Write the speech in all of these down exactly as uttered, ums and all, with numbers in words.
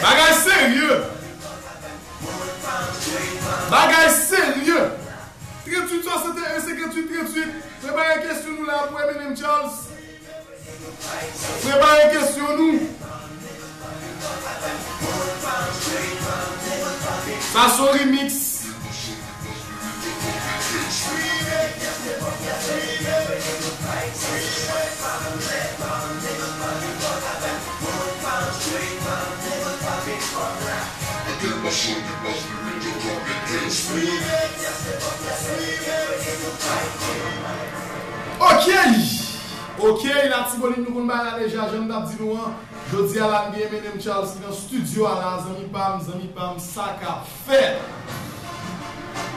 Bagay serye! Bagay serye! Tranntuit swasannteyen senkantuit tranntuit. Prepare kesyon nou la pou Eminem Charles. Prepare kesyon nou. Sa se yon remix. Ok! Ok, Latibonit, nou konn bagay la deja, jan m t ap di nou an. Jodi a la, n gen Eminem Charles ki nan estidyo a la, zanmi pa m, zanmi pa m, sa k ap fèt?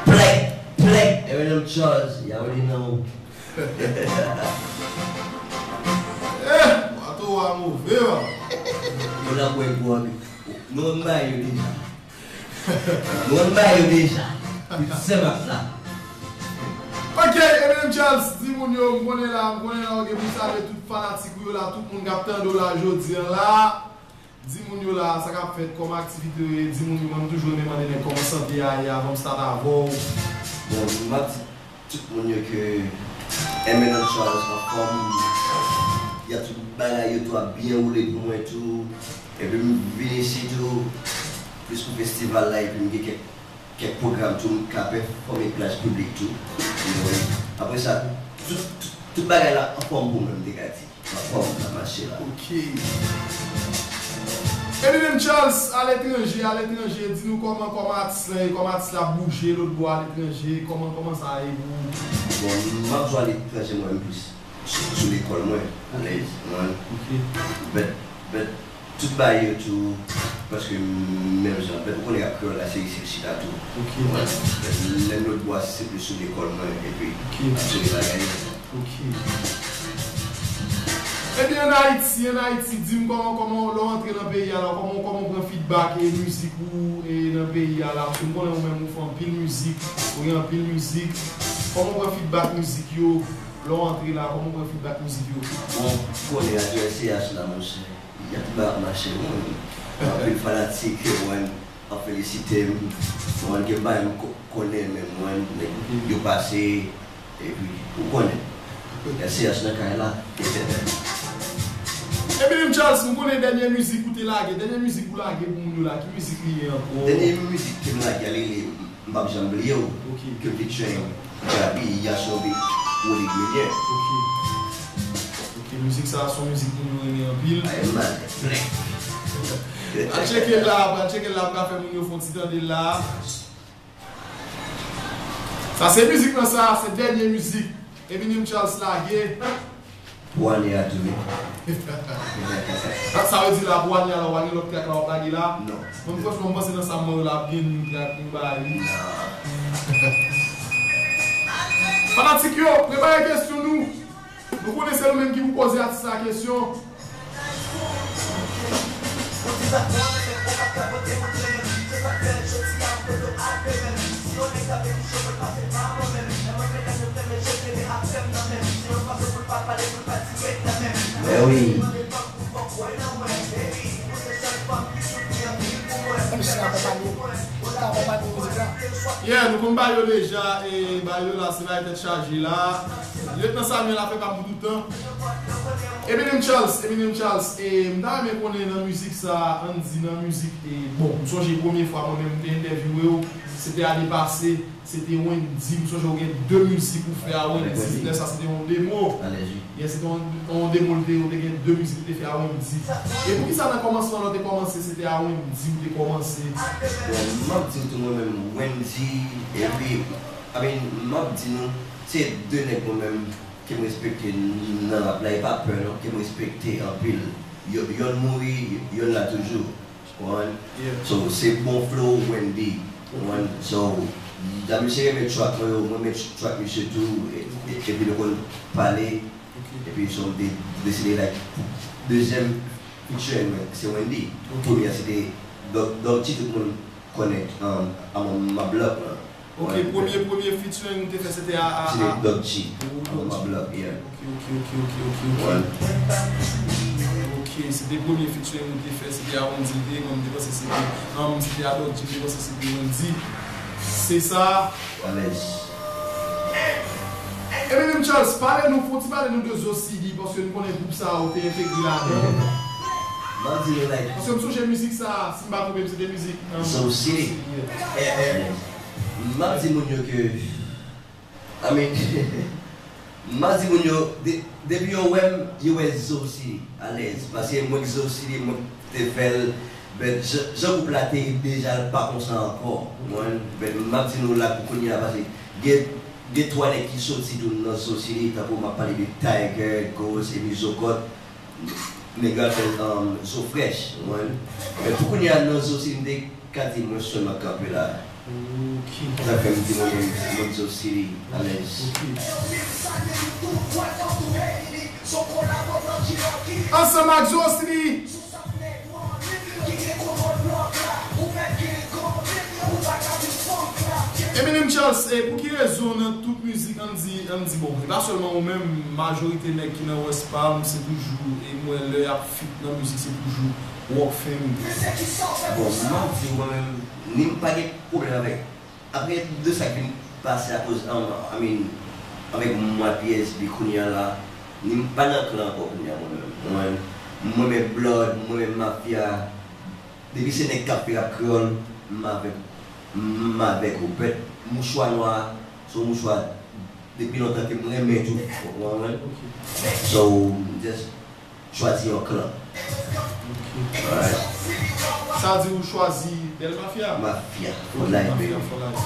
Plèk, plèk, Eminem Charles, y a ready now. Eh, bato a move, man. Nou la bwè gwo, nou bay yo deja. Nou bay yo deja. Tout se mas la. Ok, Eminem Charles, di moun yo, m konnen la, m konnen la, ou gen pou salye tout fanatik ou yo la, tout moun k ap tande w la jodi a la. Di moun yo la, sa k ap fèt, kòman aktivite yo ye, di moun yo, mwen m toujou renmen mande nèg kòman sante a ye avan m start avè w. Bon, m ap di tout moun yo ke Eminem Charles anfòm, y a tout bagay yo tou ap byen woule pou mwen tou. Epi m vin isit tou, plis pou festival la, epi m gen kèk, kèk pwogram tou, m ka pèfòme plas piblik tou. Apre sa, tout, tout, tout bagay la anfòm pou mwen, m te ka di. Anfòm, n ap mache la. Ok. Eminem Charles, aletranje, aletranje, di nou kòman, kòman atis la ye, kòman atis la ap bouje lòtbò aletranje, kòman, kòman sa ye pou ou? Bon, m ap jwe aletranje mwen menm plis sou, sou lekòl mwen, alèz, mwen. Ok. But, but, tout bagay yo tou, paske menm jan, but ou konnen rap kreyòl la, se isit chita tou. Ok. Mwen, but lè m lòtbò a, se plis sou lekòl mwen, epi Ok. ap jere bagay yo. Ok. Ebyen, ann Ayiti, ann Ayiti, di m kòman, kòman lè w antre nan peyi a la, kòman, kòman w pran feedback e mizik ou e nan peyi a la? Paske m konnen ou menm ou fè anpil mizik, ou gen anpil mizik. Kòman w pran feedback mizik yo lè w antre la? Kòman w pran feedback mizik yo? Bon, ou konnen radyo S C H la, monchè, y a tout bagay ap mache, mwen. Anpil fanatik, mwen, ap felisite m. Mwen, gen bagay m ko-, konnen, men mwen, nèg yo pase, epi, ou konnen. S C H nan kay la. Eminem Charles, m konnen dènye mizik ou te lage, dènye mizik ou lage pou moun yo la, ki mizik li ye ankò? Dènye mizik ke m lage a, li rele M p ap janm bliye w, Ok. ke featuring Jaby, Yasobi, Rodrigue Minier. Ok. Ok, mizik sa a se yon mizik moun yo renmen anpil. Ay, man, plèk. Al tcheke l la, al tcheke l la, m ka fè moun yo fè yon ti tande l la. Sa se mizik lan sa, se dènye mizik Eminem Charles lage. Pou ane a tou, wi. Sa, sa vle di la, pou ane a la, w pa gen lòt trak la w ap lage la? Non. Mwen, franchman, m panse nan sa m wè yo la, ap gen yon trak pou m bay li. Non. Fanatik yo, prepare kesyon nou. Nou konnen se nou menm ki pou poze atis la kesyon. Mè wi. Kòmsi akonpanye, akonpanye mizik la. Yeah, nou konn ba yo deja, e ba yo la, se bay tèt chaje la. Lyetnan Samuel ap fè pa m pou tout tan. Eminem Charles, Eminem Charles, e m ta renmen konnen nan mizik sa, ann di nan mizik, e bon, m sonje premye fwa mwen menm m te entèvyouwe w, se te ane pase, se te Wendy, m sonje w gen de mizik ou fè a Wendy, lè sa se te yon demo. Yes, se te yon, yon demo, l te, ou te gen de mizik ou te fè a Wendy. E poukisa nan kòmansman lè w te kòmanse, se te a Wendy ou te kòmanse? Bon, m ap di w tou mwen menm, Wendy, epi, I mean, m ap di nou, se de nèg mwen menm, ke m respekte nan rap la, e pa pè non, ke m respekte anpil. Yo-, yonn mouri, yonn la toujou. Ou konprann? Yeah. So, se bon flow Wendy. Ou konprann? So, dan misye renmen track mwen yo, mwen renmen track misye tou, e, e, epi nou konn pale, Ok. epi so m te deside, like, dezyèm featuring mwen, se Wendy. Ok. Premye a se te Dò-, Dòti, tout moun Konnen, um, a mwen m ap love lan. Ok, premye, premye featuring ou te fè, se te a, a, se te a Doc G. Oh, a mwen m ap love, yeah. Ok, ok, ok, ok, ok, ok. Ok, se te premye featuring ou te fè, se te a Wendy, e mwen m te panse se te, um, se te a Doc G, m te panse se te Wendy. Se sa. Alèz. Eminem Charles, pale nou, fon ti pale nou de Zo City, paske nou konnen gwoup sa a ou te entegre ladan. M ap di nou, like, paske m sonje mizik sa a, si m pa twonpe m, se te mizik, um, Zo City. Yeah. Eh, eh, m ap di moun yo ke, I mean, m ap di moun yo, de, depi yo wè m, yo wè Zo City alèz. Paske mwen, Zo City, mwen te fè l, but jan, jan gwoup la te ye deja, l pa konsa ankò. Mwen, but m ap di nou la pou kounye a, paske gen, gen twa nèg ki soti tou nan Zo City, tankou m ap pale de Tiger, Ghost, epi Zo Kòt. Nèg la fè, um, Zo Fresh, ou konprann? Men pou kounye a nan Zo City, m te ka di mwen sèl m ap kanpe la. Ok. Sa fè m di mwen menm, mwen Zo City, alèz. Ok. Ansanm ak Zo City. Eminem Charles, e pou ki rezon nan tout mizik, ann di, ann di, bon, e pa sèlman ou menm, majorite nèg ki nan West Palm, se toujou, e m wè lè y ap feat nan mizik, se toujou Rockfam. Bon, m ap di mwen menm, ni m pa gen pwoblèm avèk, apre de sa k vin pase akoz, um, I mean, avèk mwen, P S B kounye a la, ni m pa nan klan ankò kounye a mwen menm. Mwen, mwen menm Blood, mwen menm Mafya, depi se nèg k ap fè rap kreyòl, m avèk, m avèk ou. But mouchwa nwa, se yon mouchwa, depi lontan ke m renmen tou, ou konprann? So, m just chwazi yon klan. Ok. Alright. Sa di ou chwazi Bèl Mafya? Mafya, for life, baby. Ok, mafya for life.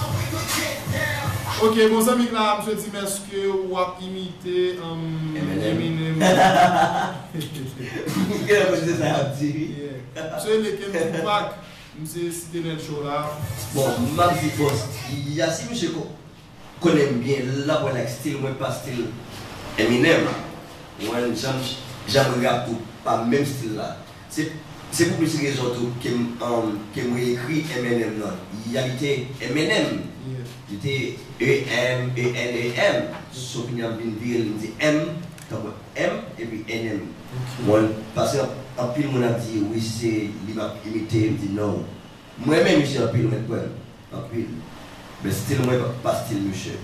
Ok, bon, zanmi k la, m swete di m èske w ap imite, um, Eminem. Eminem. Gen lè mwen se sa y ap di. Yeah. Misye rele Kendrick Tupac. Misye site Nèl Show la. Bon, m ap di, bòs, ya si misye ko-, konnen m byen, l ap wè, like, stil mwen pa stil Eminem. Mwen, jan m, jan m rap tou, pa menm stil la. Se, se pou plis rezon tou ke m, um, ke m reekri M N M nan. Ya li te M N M. Yeah. Li te E M, E N E M. So, kounye a m vin vire l, m di M, tankou M epi N M. Ok. Mwen, paske anp-, anpil moun ap di, "Wi, se li m ap imite," m di, "Non." Mwen renmen misye anpil, mwen kwè l anpil. Men stil mwen pa, pa stil misye.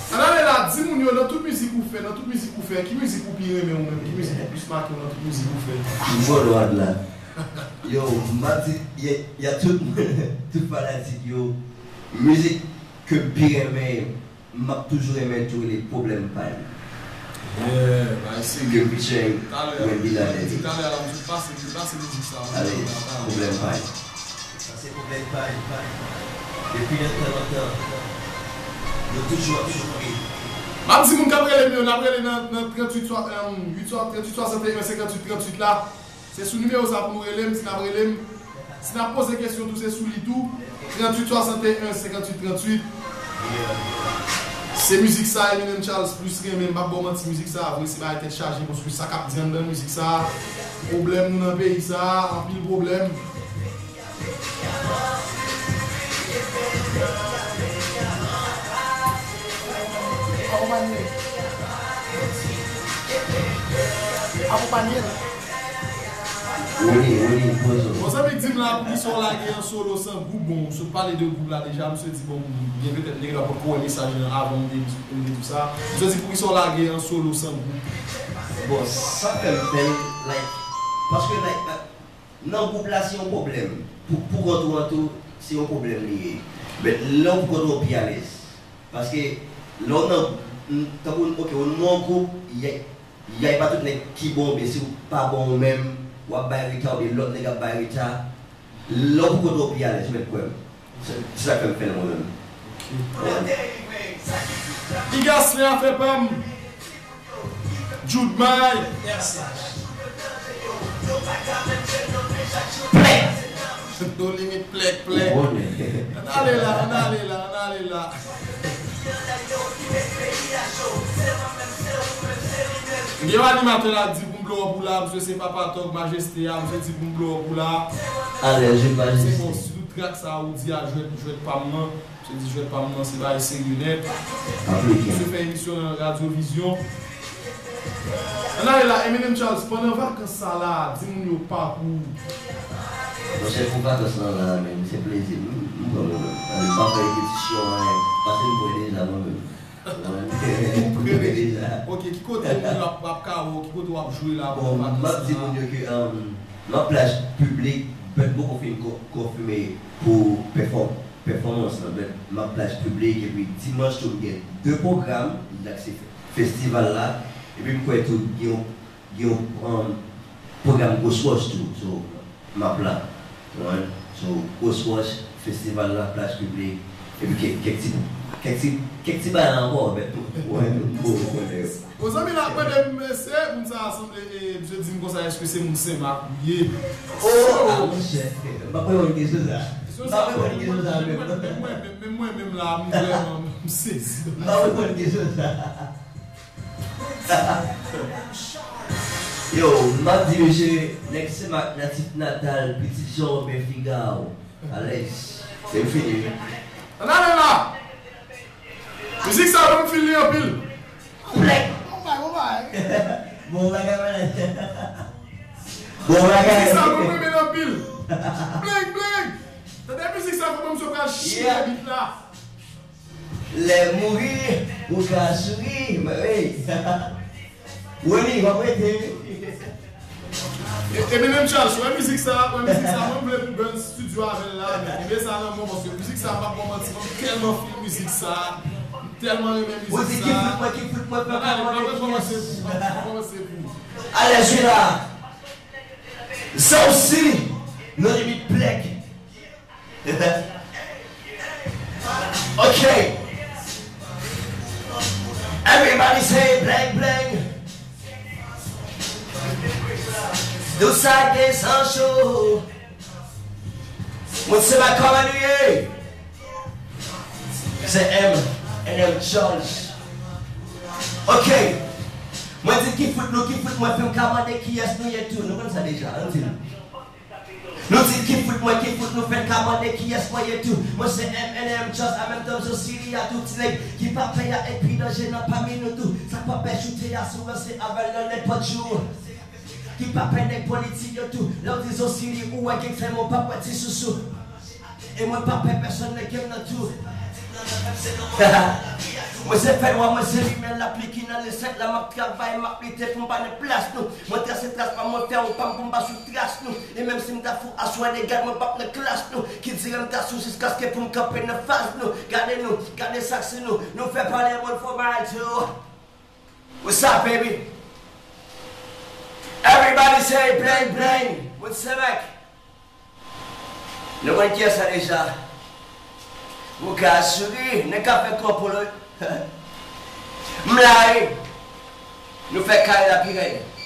Ann ale la, di moun yo, nan tout mizik ou fè, nan tout mizik ou fè, ki mizik ou pi renmen ou menm, ki mizik ou plis make w nan tout mizik ou fè? Vòlò a la. Yo, m ap di, y a, y a tout, tout fanatik yo, mizik ke m pi renmen, m ap toujou renmen tou rele Pwoblèm Pay. Yeah, bay seri. Ke m featuring Wendy Lalène. Talè a la, m sot pase, m pase mizik sa. Ale, Pwoblèm Pay. Sa se Pwoblèm Pay, Pay. Depi lontan, lontan, yo toujou ap soufri. M ap di moun k ap rele m yo, n ap rele nan, nan tranntuit swa, em, uit swa, tranntuit swasanteyen, senkantuit tranntuit la. Se sou nimewo sa pou nou rele m, si n ap rele m. Si n ap poze kesyon tou, se sou li tou. Tranntuit swasanteyen, senkantuit tranntuit. Se mizik sa Eminem Charles plis renmen, m p ap ba w manti, mizik sa vre, se bagay tèt chaje, paske sa k ap di anndan mizik sa, pwoblèm nou nan peyi sa, anpil pwoblèm. Akonpanye. Akonpanye. Roni, Roni, poze w. Bon, zanmi k di m la, poukisa w lage an solo san gwoup? Bon, w sot pale de gwoup la deja, misye di, bon, byen petèt nèg la potko wè mesaj lan avan m te di, m te di sa. Misye di, poukisa w lage an solo san gwoup? Bon, sa fè m fè l, like, paske, like, nan gwoup la, se yon pwoblèm. Pou, pou kont ou an tou, se yon pwoblèm li ye. Men lè w pou kont ou, w pi alèz. Paske lè w nan, tankou, ok, ou nan yon gwoup, y a, y a pa tout nèg ki bon, men si w pa bon ou menm, w ap bay reta, oubyen lòt nèg ap bay reta. Lè w pou kont ou, w pi alèz, ou mèt kwè m. Se, se sa k fè m fè l mwen menm. Ok. Pigaslè afè pa m. Jude May. Plèk. No Limit, plèk, plèk. Ann ale la, ann ale la, ann ale la. Gen yon animatè la k di pou m blow up ou la, misye se Papa Tòg, Majeste a, misye di pou m blow up ou la. Alèz, jwèt Majeste. Se bon, si tout trak sa ou di a jwèt, jwèt pa m nan, misye di jwèt pa m nan, se bagay serye nèt. Aplike. Misye fè emisyon nan Radyo Vizyon. Ann ale la, Eminem Charles, pandan vakans sa la, di moun yo pakou. Monchè, pou vakans lan la, men, se plezi m, m pran mwen menm. Ann, m pa fè repetisyon, anyen. Pase m pran deja mwen menm. Ou prè deja. Ok, ki kote moun yo ap, ap ka wè w, ki kote w ap jwe la? Bon, m ap di moun yo ke, um, m ap plaj piblik, but m poko fin ko-, konfime pou pèfòm-, pèfòmans lan, but m ap plaj piblik, epi dimanch tou m gen de pwogram, dak se festival la, epi m kwè tou gen yon, gen yon, um, pwogram Ghost Rush tou, so, m ap la. Ou konprann? So, Ghost Rush, festival la, plaj piblik, epi kèk, kèk ti, kèk ti, kèk ti bagay ankò, men, ou konprann, nou, nou konnen yo. Bon, zanmi la, mwen, se moun sa a sanble, e, misye di m konsa, èske se moun Senmak ou ye? Oh, ah, monchè, m pa konn kesyon sa. M pa konn kesyon sa menm. Menm mwen, menm mwen, menm la, m vrèman, m sezi. M pa konn kesyon sa. Yo, m ap di mesye, nèg Senmak natif natal, pitit Jan Woben Figawo. Alèz. Se m fini, wi. Ann ale la! Mizik sa ban m fil li anpil. Plèk! Bon bagay, bon bagay. Bon bagay, mwen. Bon bagay. Mizik sa ban m renmen l anpil. Bling, bling! Tande mizik sa, kòman misye pral chire bit la. Lè mouri, ou ka souri, men wi. Wè li, w ap rete, wi. E, Eminem Charles, wè mizik sa, wè mizik sa, mwen vle pou Burn Studio avè l la, men kenbe sa nan mwen, paske mizik sa, m p ap ba w manti, mwen tèlman fil mizik sa, m tèlman renmen mizik sa. Ou di ki fout mwen, ki fout mwen, papa, mwen kiyès? Alèz wi la. Zousi, no limit plèk. Ok. Everybody say bling bling. Nou sa desann cho. Mwen se Malcolm Henry. Se M and M Charles. Ok. Mwen di ki fout nou, ki fout mwen, fè m ka mande kiyès nou ye tou. Nou konn sa deja, ann di l. Nou di ki fout mwen, ki fout nou, fè n ka mande kiyès mwen ye tou. Mwen se M and M Charles, an menm tan Zosili a, tout ti nèg ki pa pè a epi danje nan pami nou tou. Sa k pa pè choute a, si w ranse avè l nan nenpòt jou. Ki pa pè nèg politik yo tou. Lè w di Zosili, ou wè gen fè mwen pa pwè ti sousou. E mwen pa pè pèsonn, nèg ke m nan tou. Mwen se fènwa, mwen se limyè, lapli ki nan lesyèl la, m ap travay, m ap lite pou m pa nan plas nou. Mwen trase tras pa m, mwen fè yon pa m pou m pa swiv tras nou. E menm si m ta fou aswè, nèg, gad mwen p ap nan klas nou. Ki dire m ta sou jiskaske pou m kanpe nan faz nou. Gade nou, gade sa k sou nou. Nou fè pale moun fò maladi yo. What's up, baby? Everybody say bling bling. Mwen se Senmak. Nou konn kiyès sa deja. Ou ka souri, nèg ka fè kòpolo. M la wi. Nou fè kay la pi rèd.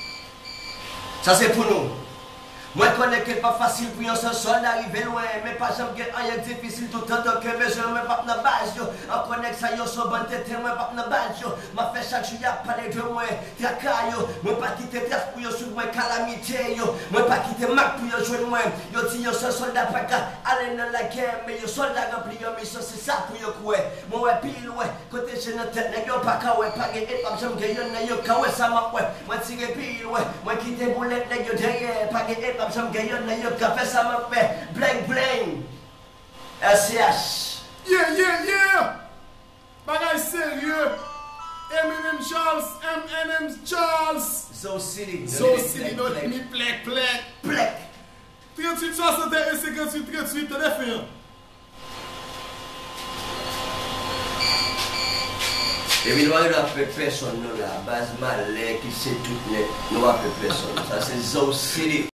Sa se pou nou. Mwen konnen ke l pa fasil pou yon sèl sòlda rive lwen, men pa janm gen anyen k difisil toutan ke bezwen mwen p ap nan baz yo. Ankò nèg sa yo se yon bann tenten, mwen p ap nan baz yo. M ap fè chak jou y ap pale de mwen. Traka yo, mwen pa kite tras pou yo swiv mwen, kalamite yo, mwen pa kite mak pou yo jwenn mwen. Yo di yon sèl sòlda pa ka ale nan lagè, men yon sòlda ranpli yon misyon, se sa pou yo kwè. Mwen wè pi lwen, kote je nan tèt nèg yo pa ka wè, pa gen e p ap janm gen yonn nan yo ka wè sa m ap wè. Mwen tire pi lwen, mwen kite boulèt nèg yo dèyè, pa gen e p ap janm gen yonn nan yo ka fè sa m ap fè. Bling bling. S C H. Yeah, yeah, yeah! Bagay serye. Eminem Charles, M and M Charles. Zo City, Zo City, no limit, plèk, plèk. Plèk. Tranntuit swasannteyen senkanntuit tranntuit, tande fen an. Epi nou pa gen dwa pè pèsonn non la, baz malè ki se tout nèt, nou pa pè pèsonn. Sa se Zo City.